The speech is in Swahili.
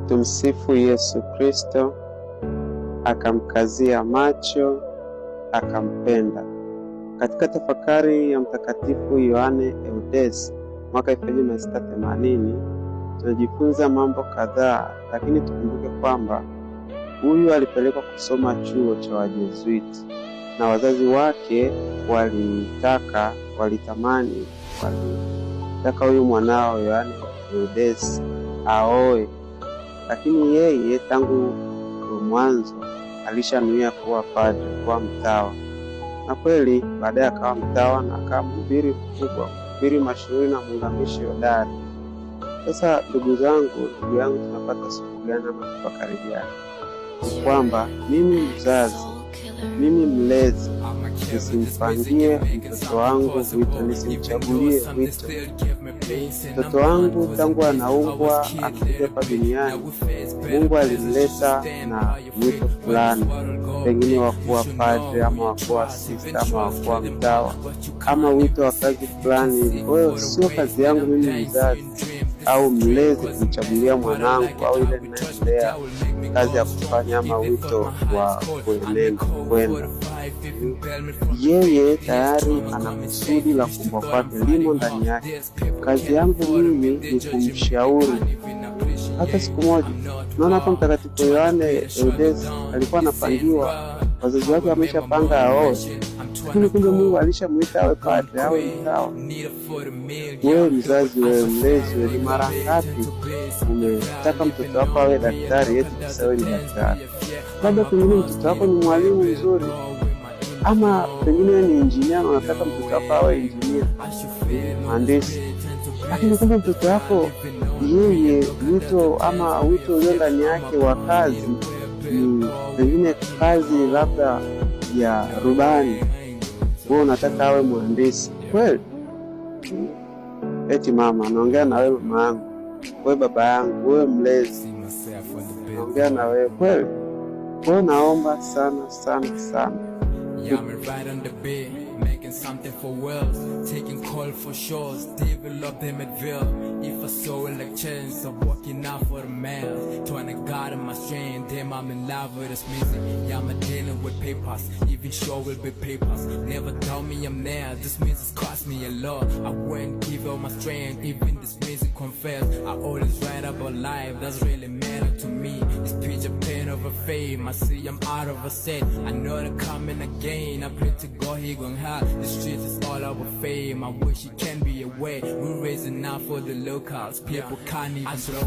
Tumsifu Yesu Kristo. Akamkazia macho, akampenda. Katika tafakari ya Mtakatifu Yohane Eudes mwaka 1680 tunajifunza mambo kadhaa, lakini tukumbuke kwamba huyu alipelekwa kusoma chuo cha Wajezuiti na wazazi wake walitaka, walitamani, walitaka huyu mwanao Yohane Eudes aoe, lakini yeye tangu mwanzo alishanuia kuwa padre, kuwa mtawa, na kweli baadaye akawa mtawa na akawa mhubiri mkubwa, mhubiri mashuhuri na muungamishi hodari. Sasa ndugu zangu, ndugu yangu, tunapata somo gani ama tafakari gani? Ni kwamba mimi mzazi, mimi mlezi, nisimpangie mtoto wangu wito, nisimchagulie wito. Mtoto wangu tangu anaumbwa anakuja hapa duniani, Mungu alimleta na wito fulani, pengine wa kuwa padre ama wa kuwa sista ama wa kuwa mtawa ama wito wa kazi fulani. Kwa hiyo sio kazi yangu mimi mzazi au mlezi kumchagulia mwanangu au ile ninayemlea kazi ya kufanya ama wito wa kuenenda kwenda. Yeye tayari ana kusudi la kuumbwa kwake, limo ndani yake. Kazi yangu mimi ni kumshauri. Hata siku moja naona hapa Mtakatifu Yohane Eudes alikuwa anapangiwa, wazazi wake wameshapanga aoe, lakini kumbe Mungu alishamwita awe padre, awe mtawa. Wewe mzazi, wewe mlezi, wewe ni mara ngapi umetaka mtoto wako awe daktari eti kisa wewe ni daktari? Labda pengine mtoto wako ni mwalimu mzuri, ama pengine wewe ni injinia na unataka mtoto wako awe injinia, mhandisi, lakini kumbe mtoto wako yeye wito ama wito ulio ndani yake wa kazi ni pengine kazi labda ya rubani, wewe unataka awe mhandisi kweli? Eti mama, naongea na wewe mama yangu, wewe baba yangu, wewe mlezi, naongea na wewe kweli? Kwa hiyo naomba sana sana sana. Yeah, I'm right on the beat, making something for wheels, taking call for shows, develop them at will. If I saw it like chance of working out for the mail, trying to guard my strength, damn, I'm in love with this music. Yeah, I'm dealing with papers, even sure will be papers. Never tell me I'm there, this music's cost me a lot. I wouldn't give all my strength, even this music confess. I always write about life, that's really matter to me. This picture pain over fame, I see I'm out of a set. I know they're coming again. I pray to God he gon' help. The streets is all our fame. I wish it can be a way. We're raising now for the locals. People can't even blow.